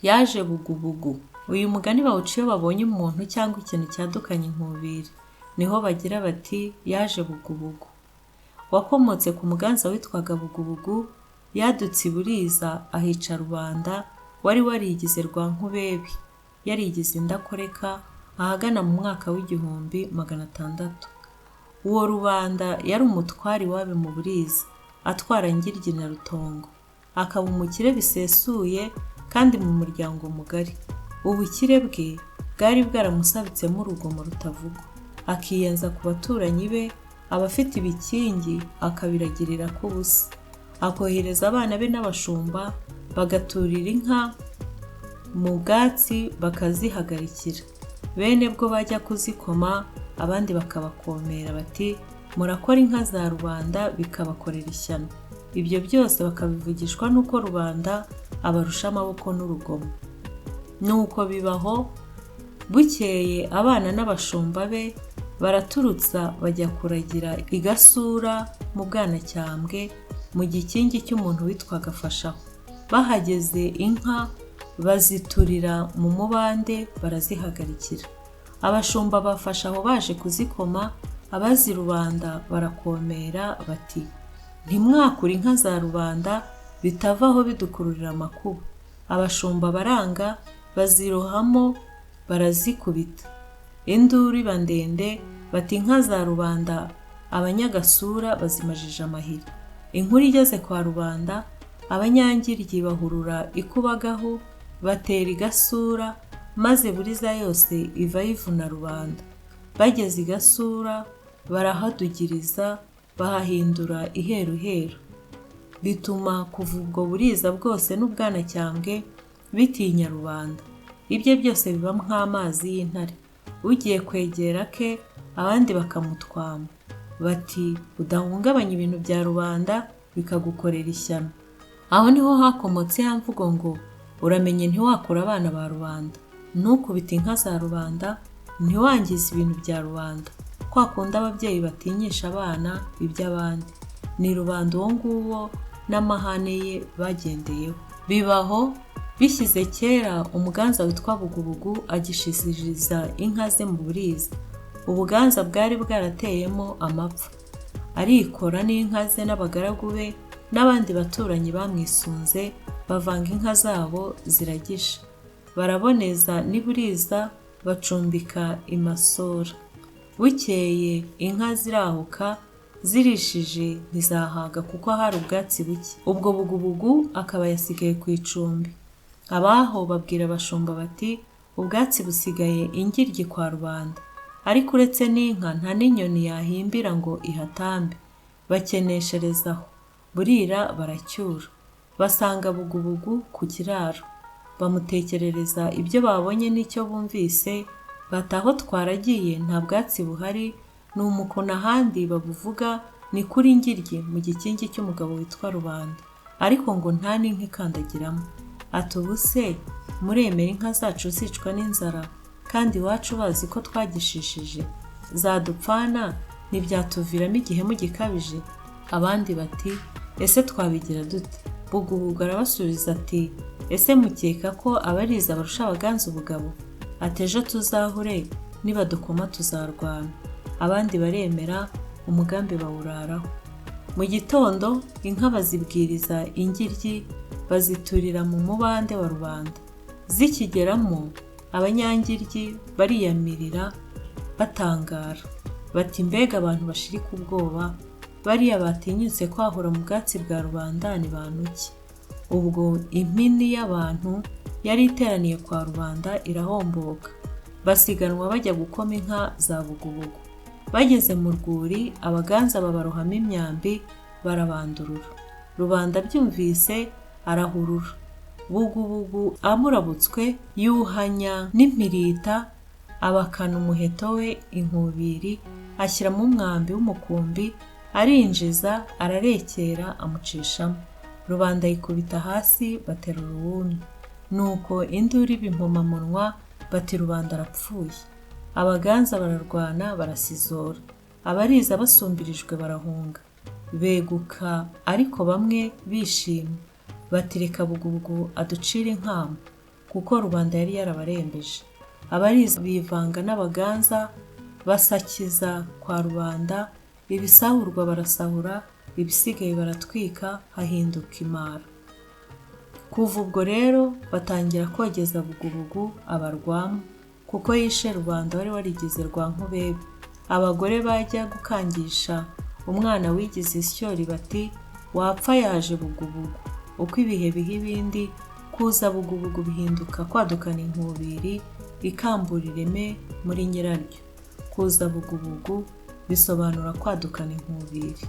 Yaje bugubugu. Uyu mugani bawuca iyo babonye umuntu cyangwa ikintu cyadukanye inkubiri. Niho bagira bati yaje bugubugu. Wakomotse ku muganza witwaga Bugubugu, yadutse i Buriza ahica rubanda, wari warigize Rwankubebe, yarigize indakoreka, ahagana mu mwaka wa 1600. Uwo Rubanda yari umutware iwabo mu Buriza, atwara Ngiryi na Rutongo, akaba umukire bisesuye kandi mu muryango mugari. Ubukire bwe bwari bwaramusabitsemo urugomo rutavugwa, akiyenza ku baturanyi be, abafite ibikingi akabiragirira ko ubusa, akohereza abana be n'abashumba bagaturira inka mu bwatsi bakazihagarikira. Bene bwo bajya kuzikoma, abandi bakabakomera bati murakora inka za rubanda bikabakorera ishyano. Ibyo byose bakabivugishwa n'uko rubanda abarusha amaboko n'urugomo. Nuko bibaho, bukeye abana n'abashumba be baraturutsa bajya kuragira i Gasura mu Bwanacyambwe mu gikingi cy'umuntu witwaga Fashaho. Bahageze inka baziturira mu mubande barazihagarikira. Abashumba ba Fashaho baje kuzikoma, abazi rubanda barakomera bati ntimwakure inka za rubanda bitavaho bidukururira amakuba. Abashumba baranga bazirohamo barazikubita. Induru iba ndende bati inka za rubanda abanyagasura bazimajije amahiri. Inkuru igeze kwa rubanda, abanyangiryi bahurura ikubagahu batera i Gasura, maze Buriza yose iva yivuna rubanda. Bageze i Gasura barahadugiriza bahahindura iheruheru. Bituma kuva ubwo Buriza bwose n'Ubwanacyambwe bitinya rubanda. Ibye byose biba nk'amazi y'intare. Ugiye kwegera ke abandi bakamutwama bati udahungabanya ibintu bya rubanda bikagukorera ishyano. Aho niho hakomotse ya mvugo ngo uramenye ntiwakura abana ba rubanda, ntukubite inka za rubanda, ntiwangize ibintu bya rubanda. Kwa kundi ababyeyi batinyisha abana iby'abandi. Ni rubanda uwo nguwo n'amahane ye bagendeyeho. Bibaho bishyize kera umuganza witwa Bugubugu agishishiriza inka ze mu Buriza. Ubuganza bwari bwarateyemo amapfa. Arikora n'inka ze n'abagaragu be n'abandi baturanyi bamwisunze bavanga inka zabo ziragisha. Baraboneza n'i Buriza bacumbika i Masora. Bukeye inka zirahuka zirishije ntizahaga kuko hari ubwatsi buke. Ubwo Bugubugu akaba yasigaye ku icumbi. Abaho babwira abashumba bati ubwatsi busigaye ingiryi kwa rubanda, ariko uretse n'inka nta n'inyoni yahimbira ngo ihatambe. Bakeneshereza aho, burira baracyura. Basanga Bugubugu ku kiraro, bamutekerereza ibyo babonye n'icyo bumvise, bati aho twaragiye nta bwatsi buhari, ni umukono ahandi babuvuga ni kuri Ngiryi mu gikingi cy'umugabo witwa Rubanda, ariko ngo nta n'inka ikandagiramo. Ati ubu se muremera inka zacu zicwa n'inzara kandi iwacu bazi ko twagishishije? Zadupfana ntibyatuviramo igihemu gikabije? Abandi bati ese twabigira dute? Bugubugu arabasubiza ati ese mukeka ko abariza barusha abaganza ubugabo? Ati ejo tuzahure nibadukoma tuzarwana. Abandi baremera umugambi bawuraraho. Mu gitondo inka bazibwiriza ingiryi baziturira mu mubande wa rubanda. Zikigeramo abanyangiryi bariyamirira batangara bati mbega abantu bashirika ubwoba, bariya batinyutse kwahura mu bwatsi bwa rubanda ni bantu ki? Ubwo impini y'abantu yari iteraniye kwa rubanda irahomboka, basiganwa bajya gukoma inka za Bugubugu. Bageze mu rwuri abaganza babarohamo imyambi barabandurura. Rubanda abyumvise arahurura. Bugubugu amurabutswe yuhanya n'impirita abakana umuheto we inkubiri ashyiramo umwambi w'umukumbi arinjiza ararekera amucishamo. Rubanda yikubita hasi baterura uwumye. Nuko induru iba impomamunwa bati rubanda arapfuye. Abaganza bararwana barasizora. Abariza basumbirijwe barahunga. Beguka ariko bamwe bishimye bati reka Bugubugu aducire inkamba. kuko rubanda yari yarabarembeje. Abariza bivanga n'Abaganza, basakiza kwa rubanda, ibisahurwa barasahura, ibisigaye baratwika, hahinduka imara. Kuva ubwo rero batangira kogeza Bugubugu abarwamo, kuko yishe rubanda wari warigize Rwankubebe. Abagore bajya gukangisha umwana wigize isyori bati wapfa yaje Bugubugu. Uko ibihe biha ibindi, kuza bugubugu bihinduka kwadukana inkubiri ikambura ireme muri nyiraryo. Kuza bugubugu bisobanura kwadukana inkubiri.